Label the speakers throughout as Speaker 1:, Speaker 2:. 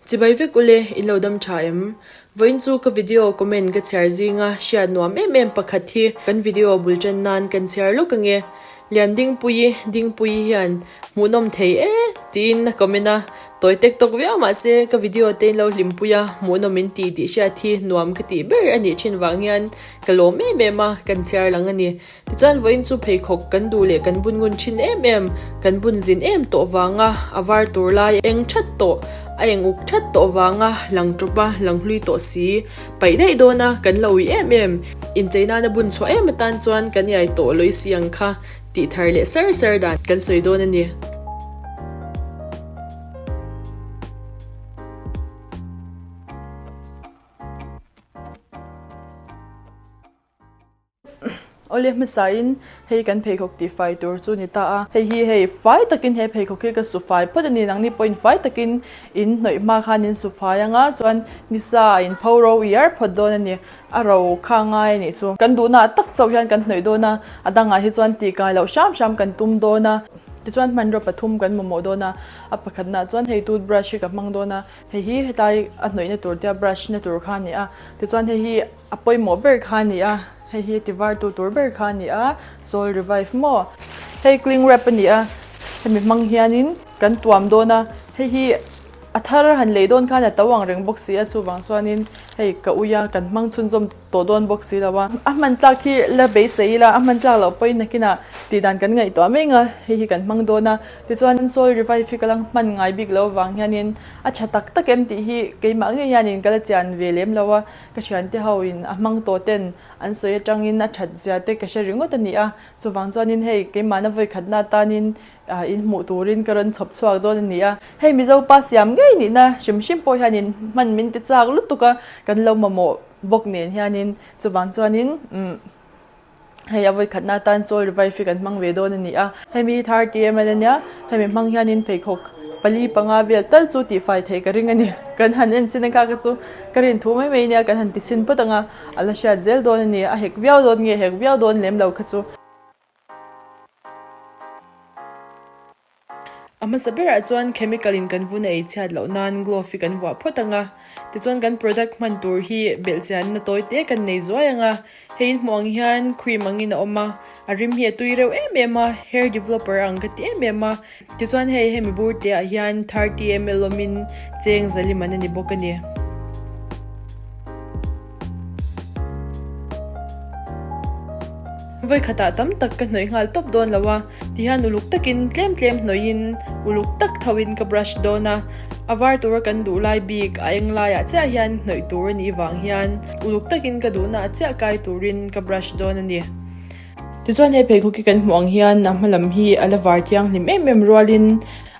Speaker 1: Chibai vek ule, in lo dam tha em? Vawiin chu ka video comment ka chhiar zinga hriat nuam em em pakhat hi kan video bul tan nan kan chhiar lawk ange. Lian Dingpuii Dingpuii hian hmuhnawm thei e tiin a comment a, tawi tek tawk viau mahse ka video te in lo hlimpui a, hmuhnawm in tih tih hriat hi nuam ka tih ber a nih thin vang hian ka lawm em em a, kan chhiar lang a ni. Tichuan vawiin chu pheikhawk kan duh leh kan bun ngun thin em em, kan bun zin em tawh vanga a var tur lai a eng that tawh, a eng uk that tawh vanga lang tawp a, lang hlui tawh si. Paih daih dawn a, kan lo ui em em. Inchei nana bun chhuah em atan chuan kan iai tawh lawih si ang kha tih thar leh sar sar dan kan sawi dawn a ni.
Speaker 2: Awle hmasain hei kan pheikhawk tih fai tur chu ni ta a, hei hi hei fai takin he pheikhawk hi ka su fai phawt a ni, nangni pawhin fai takin in hnawih hma khan in su fai ang a, chuan nisa a in pho ro iar phawt dawn a ni, a ro kha ngai a nih chu. Kan duhna ah tak chauh hian kan hnawih dawn a, a dangah hi chuan tih kai loh hram hram kan tum dawn a, tichuan hmanraw pathum kan mamawh dawn a, a pakhatnaah chuan hei toothbrush hi ka hmang dawn a, hei hi hetlai a hnawihna tur tia brush na tur kha a ni a, tichuan hei hi A pawimawh ber kha a ni a, hei hi ti var tu tur ber kha a ni a, soul revive maw? Hei cling wrap a ni a, hemi hmang hianin kan tuam dawn a, hei hi a thar han lei dawn khan a to ang reng bawk si a, chuvang chuanin hei ka ui a, kan hmang chhunzawm tawh dawn bawk si lo a. A hman tlak hi la beisei ila, a hman tlak loh pawhin nakinah tih dan kan ngaihtuah mek a, hei hi kan hmang dawn a, tichuan soul revive hi ka la hman ngai bik loh avang hianin a tha tak tak em tih hi keimah ngei hianin ka la chian ve lem lo a. Ka thiante ho in a hmang tawh ten an sawi atangin a that zia te ka hre ringawt a ni a, chuvang chuanin hei keimahna vawikhatna atanin in hmuh turin ka rawn chhawp chhuak dawn a ni a. Hei Mizo pa siam ngei nihna hrim hrim pawh hianin hman min ti chak lutuk a, kan lo mamawh bawk nen hianin chuvang chuanin umm. Hei a vawikhatna atan Soul Revive hi kan hmang ve dawn a ni a. Hemi hi thirty ml a nia, hemi hmang hianin pheikhawk pali panga vel tal chu tihfai theih ka ring a ni. Kan han en chin a kha ka chu ka rin thu mai mai nia, kan han ti chhin phawt ang a, a la hriat zel dawn a ni. A hek viau dawn nge hek viau dawn lem lo kha chu.
Speaker 1: A hmasa berah chuan chemical in kan vun a ei chhiat loh nan glove hi kan vuah phawt ang a, tichuan kan product hman tur hi belhchianna tawi te kan nei zuai ang a, hei in hmuh ang hian cream angin a awm a, a rim hi a tui reuh em em a, hair developer ang ka ti em em a, tichuan hei hemi bur te ah hian 30 ml awmin cheng zali man a ni bawk a ni. Vawi khatah tam tak ka hnawih nghal tawp dawn lo a, tihian uluk takin tlem tlem hnawihin uluk tak thoin ka brush dawn a, a var tura kan duh lai bik a eng laiah chiah hian hnawih tur a nih vang hian uluk takin ka duhna ah chiah kai turin ka brush dawn a ni. Tichuan he pheikhawk hi kan hmuh ang hian a hma lam hi a la var thianghlim em em rualin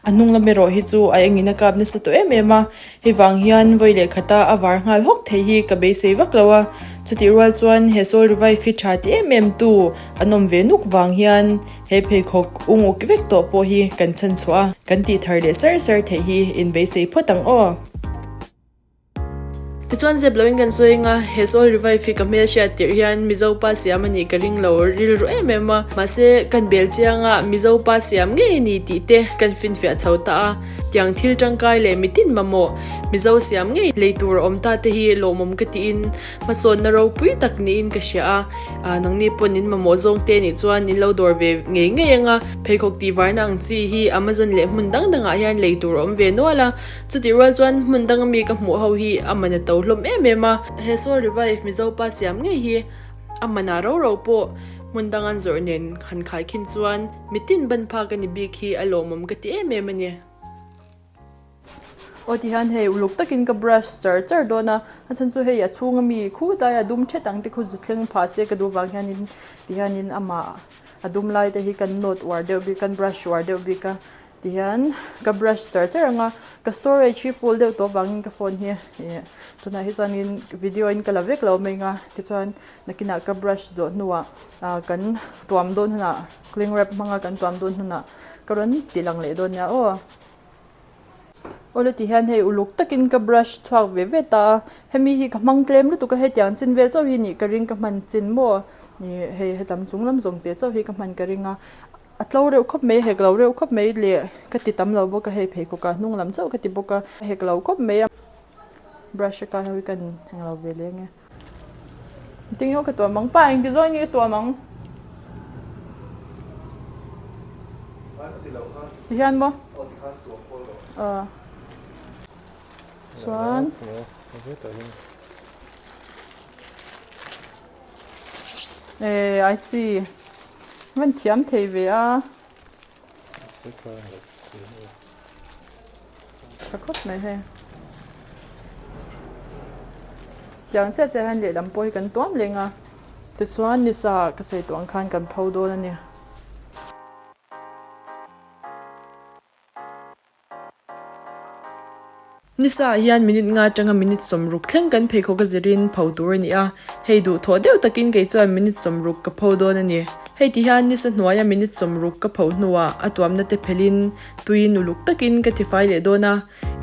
Speaker 1: a hnung lam erawh hi chu a engin a kap nasa tawh em em a, Hei vang hian vawi leh khata a var nghal hawk thei hi ka beisei vak lo a, chutih rual chuan he Soul Revive hi tha ti em em tu an awm ve nuk vang hian he pheikhawk ung uk vek tawh pawh hi kan chhan chhuah a, kan tih thar leh sar sar theih hi in beisei phawt ang aw. Tichuan zep loin kan sawi anga he Soul Revive hi ka hmel hriat tirh hian Mizo pa siam a nih ka ring lo rilru em em a, mahse kan bel chiang a Mizo pa siam ngei a ni tih te kan finfiah chho ta a. Tiang thil tangkai leh mitin mamawh Mizo siam ngei lei tur a awm ta te hi lawmawm ka tiin hmasawnna ropui tak niin ka hria a. Aa nangni pawn in mamawh zawng te nih chuan in lo dawr ve ngei ngei ang a. Pheikhawk tih varna ang chi hi Amazon leh hmun dang dangah hian lei tur a awm ve nual a. Chutih rual chuan hmun danga mi ka hmuh ho hi a man a to hlawm em em a. He Soul Revive Mizo pa siam ngei hi a man ah ro ro pawh hmun dang an zawrh nen han khaikhin chuan Mitin ban phak a ni bik hi a lawmawm ka ti em em a ni.
Speaker 2: Aw ti hian hei uluk takin ka brush char char dawn a, a chhan chu hei a chhunga mi khutlai a dum thet ang te khu zu thleng phah se ka duh vang hianin ti hianin amah a dum lai te hi kan nawt uar deuh bik kan brush uar deuh bik a ti hian ka brush char char ang a, ka storage hi full deuh tawh vangin ka phone hi ih tunah hi chuanin video in ka la vek lo mai ang a tichuan Nakinah ka brush zawh hnuah ah kan tuam dawn hunah cling wrap hmanga kan tuam dawn hunah ka rawn ti lang leh dawn nia aw. Awle ti hian hei uluk takin ka brush chhuak ve ve ta a, hemi hi ka hmang tlem lutuk a hetiang chin vel chauh hi nih ka ring ka hman chin maw ih hei hetam chung lam zawng te chauh hi ka hman ka ring a, a tlo reuh khawp mai a hek lo reuh khawp mai leh ka ti tam lo bawk a hei pheikhawk ah hnung lam chauh ka ti bawk a a hek lo khawp mai a. Brush a kai ho hi ka englo ve leh ange. Engtin nge ka tuam ang? Pa engti zawng nge ka tuam ang? Tihian maw? Aw. Chuan. Eh, I see. Van thiam thei ve a. Tha khawp mai hei. Tiang chiah chiah hian lehlam pawh hi kan tuam leng a. Tichuan nisa ka sawi tawh ang khan kan pho dawn a ni.
Speaker 1: Nisa ah hian minute nga atanga minute 60 thleng kan pheikhawk a zirin pho tur a ni a, hei duhthawh deuh takin kei chuan minute 60 ka pho dawn a ni. Hei ti hian nisa hnuaia minute 60 ka pho hnuah a tuamna te phelhin tuiin uluk takin ka tifai leh dawn a,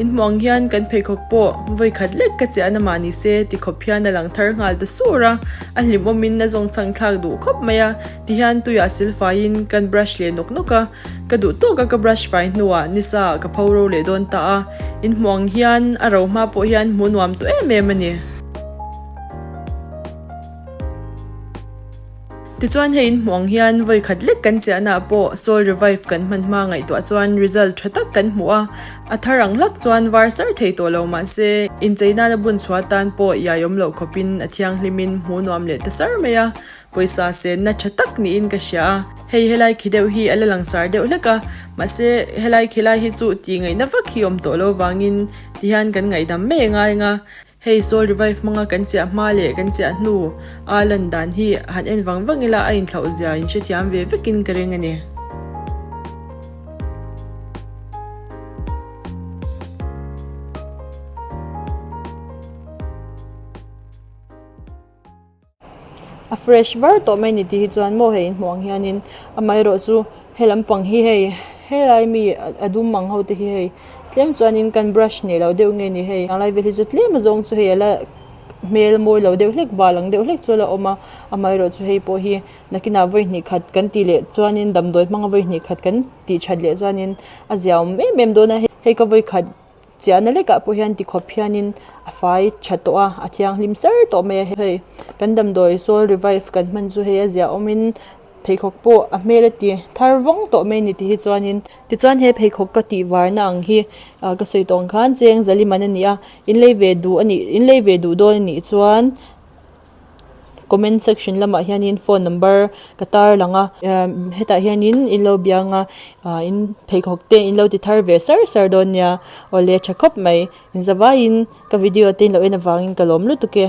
Speaker 1: inhmuh ang hian kan pheikhawk pawh vawi khat lek ka chiahna mah ni se ti khawp hian a lang thar nghal ta sur a, a hlimawmin a zawngchhang thlak duh khawp mai a, ti hian tuiah silfaiin kan brush leh nawk nawk a. Ka duh tawk a ka brush fai hnuah nisa ah ka pho ro leh dawn ta a, in hmuh ang hian a ro hma pawh hian hmuh nuam tawh em em a ni. Tichuan hei in hmuh ang hian vawi khat lek kan chiahna ah pawh Soul Revive kan hman hma ngaihtuah chuan result tha tak kan hmuh a, a thar ang hlak chuan var sar thei tawh lo mahse inchei nana bun chhuah atan pawh iai awm loh khawpin a thianghlimin hmuh nuam leh ta sar mai a. Pawisa senna tha tak niin ka hria a, hei helai khi deuh hi a la langsar deuh hlek a, mahse helai khi lai hi chu tih ngaihna vak hi awm tawh lo vangin tihian kan ngaihdam mai a ngai ang a, hei Soul Revive hmanga kan chiah hma leh kan chiah hnu a lan dan hi han en vang vang ila a inthlauh zia in hrethiam ve vekin ka ring a ni.
Speaker 2: A fresh var tawh mai ni tih hi chuan maw hei inhmuh ang hianin amaherawh chu he lampang hi hei helai mi a dum ang ho te hi hei tlem chuanin kan brush nei lo deuh nge ni hei a lai vel hi chu tlem azawng chu hei ala hmel mawi lo deuh hlek bal ang deuh hlek chu ala awm a amaherawh chu hei pawh hi nakinah vawi hnih khat kan tih leh chuanin damdawi hmanga vawi hnih khat kan tih that leh chuanin a zia awm em em dawn a hei ka vawi khat. Chiahna lekah pawh hian tikhawp hianin a fai tha tawh a, a thianghlim sar tawh mai a hei kan damdawi soul revive kan hman chu hei a ziah awmin pheikhawk pawh a hmel a ti thar vawng tawh mai a ni tih hi chuanin tichuan he pheikhawk ka tih varna ang hi ah ka sawi tawh ang khan cheng zali man a ni a in lei ve duh a nih in lei ve duh dawn a nih chuan. Comment section lamah hianin phone number ka tar lang a hetah hianin in lo biang a ah in pheikhawk te in lo ti thar ve sar sar dawn nia awle tha khawp mai in zavaiin ka video te in lo en avangin ka lawm lutuk e.